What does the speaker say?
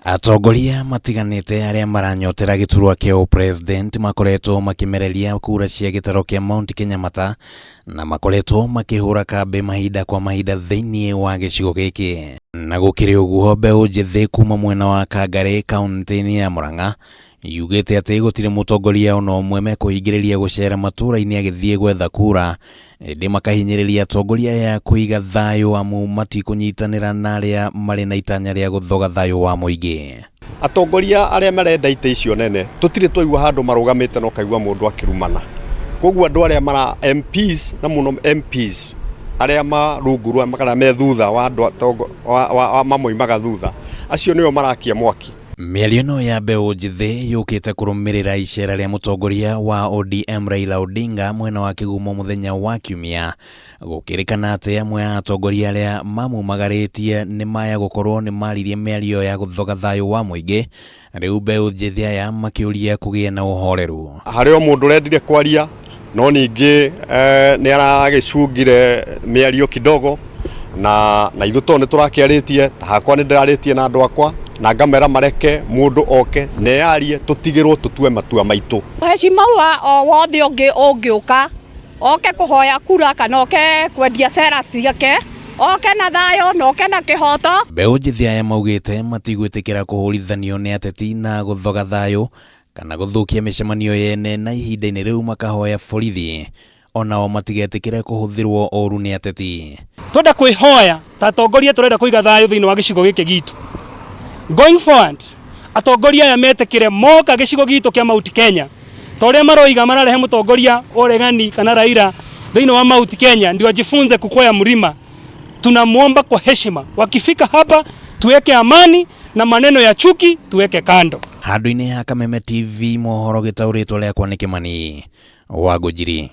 Atongoria matiganĩte arĩa maranyotera gĩturwa kĩa ũpresident makoretwo makĩmereria kura cia gĩtaro kĩa Mount Kenya mata na makoretwo makĩhũra kambĩ mahinda kwa mahinda thĩinĩ wa gĩcigo gĩkĩ. Na gũkĩrĩ ũguo, mbeũ njĩthĩ kuma mwena wa Kangarĩ kaũntĩ-inĩ ya Murang'a yugĩte atĩ gũtirĩ mũtongoria ona ũmwe mekũhingĩrĩria gũcera matũũra-inĩ agĩthiĩ gwetha kura, ĩndĩ makahinyĩrĩria atongoria aya kũiga thayũ amu matikũnyitanĩra na arĩa marĩ na itanya rĩa gũthoga thayũ wa mũingĩ. Atongoria arĩa marenda itĩ icio nene tũtirĩ twaigua handũ marũgamĩte na ũkaigua mũndũ akĩrumana. Koguo andũ arĩa mara MPs na mũno MPs arĩa ma rungu rwa kana me thutha wa andũ mamoimaga thutha, acio nĩo marakia mwaki. Mĩario ĩno ya mbeũ njĩthĩ yũkĩte kũrũmĩrĩra icera rĩa mũtongoria wa ODM Raila Odinga mwena wa Kĩgumo mũthenya wa Kiumia, gũkĩrĩkana atĩ amwe a atongoria arĩa mamumagarĩtie nĩ maya gũkorwo nĩ maririe mĩario ya gũthoga thayũ wa mũingĩ, rĩu mbeũ njĩthĩ aya makĩũria kũgĩe na ũhoreru. Harĩ o mũndũ ũrendire kwaria no ningĩ nĩ aragĩcungire mĩario kidogo na na ithuĩ tondũ nĩ tũrakĩarĩtie ta hakwa nĩ ndĩrarĩtie na andũ akwa na ngamera mareke mũndũ oke na eyarie tũtigĩrwo tũtue matua maitũ. Heshima o wothe ũngĩ ũngĩũka oke kũhoya kura kana oke kwendia cera ciake oke na thayũ na oke na kĩhoto. Mbeũ njĩthĩ aya maugĩte matigwĩtĩkĩra kũhũrithanio nĩ ateti na gũthoga thayũ kana gũthũkia mĩcemanio yene na ihinda-inĩ rĩu makahoya borithi onao matigetĩkĩre kũhũthĩrwo ũru nĩ ateti. Twenda kwĩhoya ta atongoria tũrenda kũiga thayũ thĩinĩ wa gĩcigo gĩkĩ gitũ. Going forward, atongoria aya metĩkĩre moka gĩcigo gitũ kĩa Mount Kenya ta ũrĩa maroiga mararehe mũtongoria wa ũregani kana Raila thĩinĩ wa Mount Kenya ndio ajifunze kukwea mlima. Tunamuomba kwa heshima, wakifika hapa tuweke amani na maneno ya chuki tuweke kando. Handũ-inĩ ha Kameme TV mohoro gĩtaũrĩtwo rĩakwa nĩ Kĩmani wa Ngũnjiri.